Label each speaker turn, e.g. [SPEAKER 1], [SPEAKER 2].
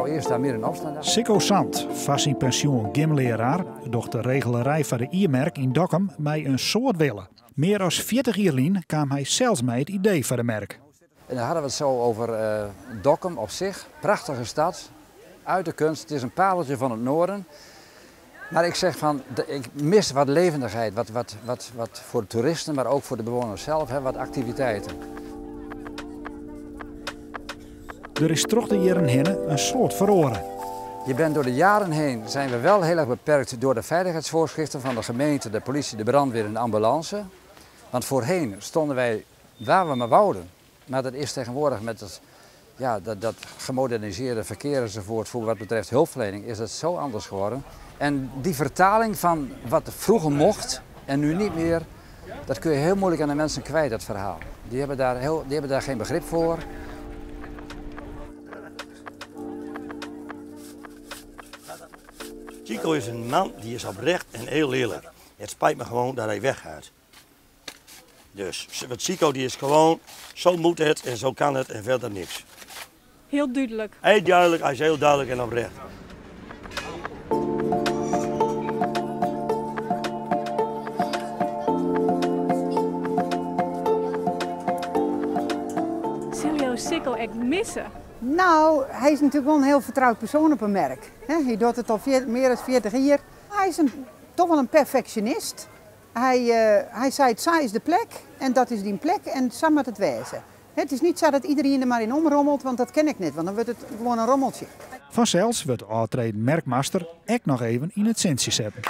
[SPEAKER 1] nou eerst daar meer een opstand.
[SPEAKER 2] Sicco Zandt, foar syn pensjoen gymlearaar, docht de regelerij foar de jiermerk yn Dokkum mei in soad wille. Mear as 40 jier lyn kaam hy sels mei it idee foar de merk.
[SPEAKER 1] En dan hadden we het zo over Dokkum op zich. Prachtige stad, uit de kunst. Het is een pareltje van het noorden. Maar ik zeg van, ik mis wat levendigheid, wat, wat, wat, wat voor de toeristen, maar ook voor de bewoners zelf, hè, wat activiteiten.
[SPEAKER 2] Der is troch de jierren hinne in soad feroare.
[SPEAKER 1] Je bent door de jaren heen, zijn we wel heel erg beperkt door de veiligheidsvoorschriften van de gemeente, de politie, de brandweer en de ambulance. Want voorheen stonden wij waar we maar wouden. Maar dat is tegenwoordig met het, ja, dat, dat gemoderniseerde verkeer enzovoort, voor wat betreft hulpverlening, is dat zo anders geworden. En die vertaling van wat vroeger mocht en nu niet meer, dat kun je heel moeilijk aan de mensen kwijt, dat verhaal. Die hebben daar, heel, die hebben daar geen begrip voor.
[SPEAKER 3] Chico is een man die is oprecht en heel eerlijk. Het spijt me gewoon dat hij weggaat. Dus, want Chico die is gewoon, zo moet het en zo kan het en verder niks.
[SPEAKER 4] Heel duidelijk.
[SPEAKER 3] Heel duidelijk, hij is heel duidelijk en oprecht.
[SPEAKER 4] Sille jo Sicco ek misse?
[SPEAKER 5] Nou, hy is natuerlik wol in hiel fertroud persoan op 'e merk. Hy docht it al mear as 40 jier. Hy is dochs wol in perfeksjonist. Hy seit, sa is de plek en dat is dyn plek en sa moat it wêze. It is net sa dat iderien der mar yn omrommelt, want dat kin ek net, want dan wurdt it gewoan in rommeltsje.
[SPEAKER 2] Fansels wurdt ôftreden merkmaster ek noch even yn it sintsje setten.